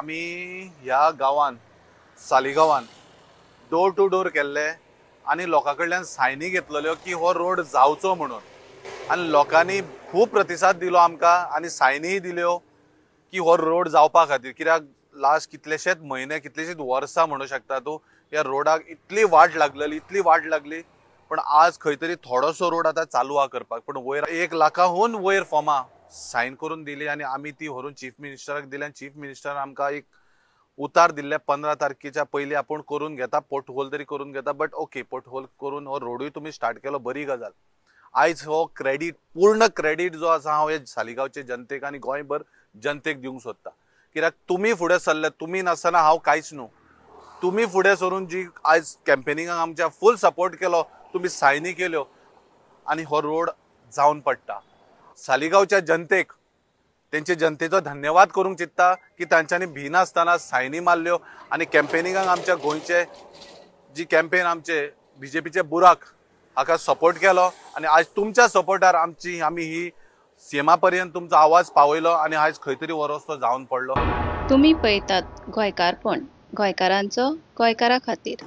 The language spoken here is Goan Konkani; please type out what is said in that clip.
आमी ह्या गांवान सालिगांवान डोर टू डोर केल्ले आनी लोकां कडल्यान सायनी घेतलेल्यो की हो रोड जावचो म्हणून, आनी लोकांनी खूब प्रतिसाद दिलो आमकां आनी सायनीय दिल्यो की हो रोड जावपा खातीर. कित्याक लास्ट कितलेशेच म्हयने कितलेशीच वर्सां म्हणू शकता तूं ह्या रोडाक इतली वाट लागलेली, इतली वाट लागली, पण आज खंय तरी थोडोसो रोड आतां चालू आहा करपाक. पण वयर 1 लाखाहून वयर फॉर्मां सायन करून दिली आनी आमी ती व्हरून चीफ मिनिस्टराक दिली आनी चीफ मिनिस्टरान आमकां एक उतार दिल्ले 15 तारखेच्या पयलीं आपूण करून घेता, पोर्टहोल तरी करून घेता. बट ओके, पोर्टहोल करून हो रोडूय तुमी स्टार्ट केलो, बरी गजाल. आयज हो क्रेडीट, पूर्ण क्रेडीट जो आसा हांव हे सालिगांवचे जनतेक आनी गोंयभर जनतेक दिवंक सोदता. कित्याक तुमी फुडें सरले, तुमी नासतना हांव कांयच न्हू. तुमी फुडें सरून जी आयज कॅम्पेनिंगाक आमच्या फूल सपोर्ट केलो, तुमी सायनी केल्यो आनी हो रोड जावन पडटा. सालिगांवच्या जनतेक, तेंचे जनतेचो धन्यवाद करूंक चित्ता की तांच्यांनी भिनासतना सायनी मारल्यो आनी कॅम्पेनिंगाक आमच्या गोंयचे जी कॅम्पेन आमचे बीजेपीचे बुराक हाका सपोर्ट केलो आनी आज तुमच्या सपोर्टार आमची आमी ही सीएमा पर्यंत तुमचो आवाज पावयलो आनी आयज खंय तरी हो रस्तो जावन पडलो. तुमी पळयतात गोंयकारपण, गोंयकारांचो गोंयकारा खातीर.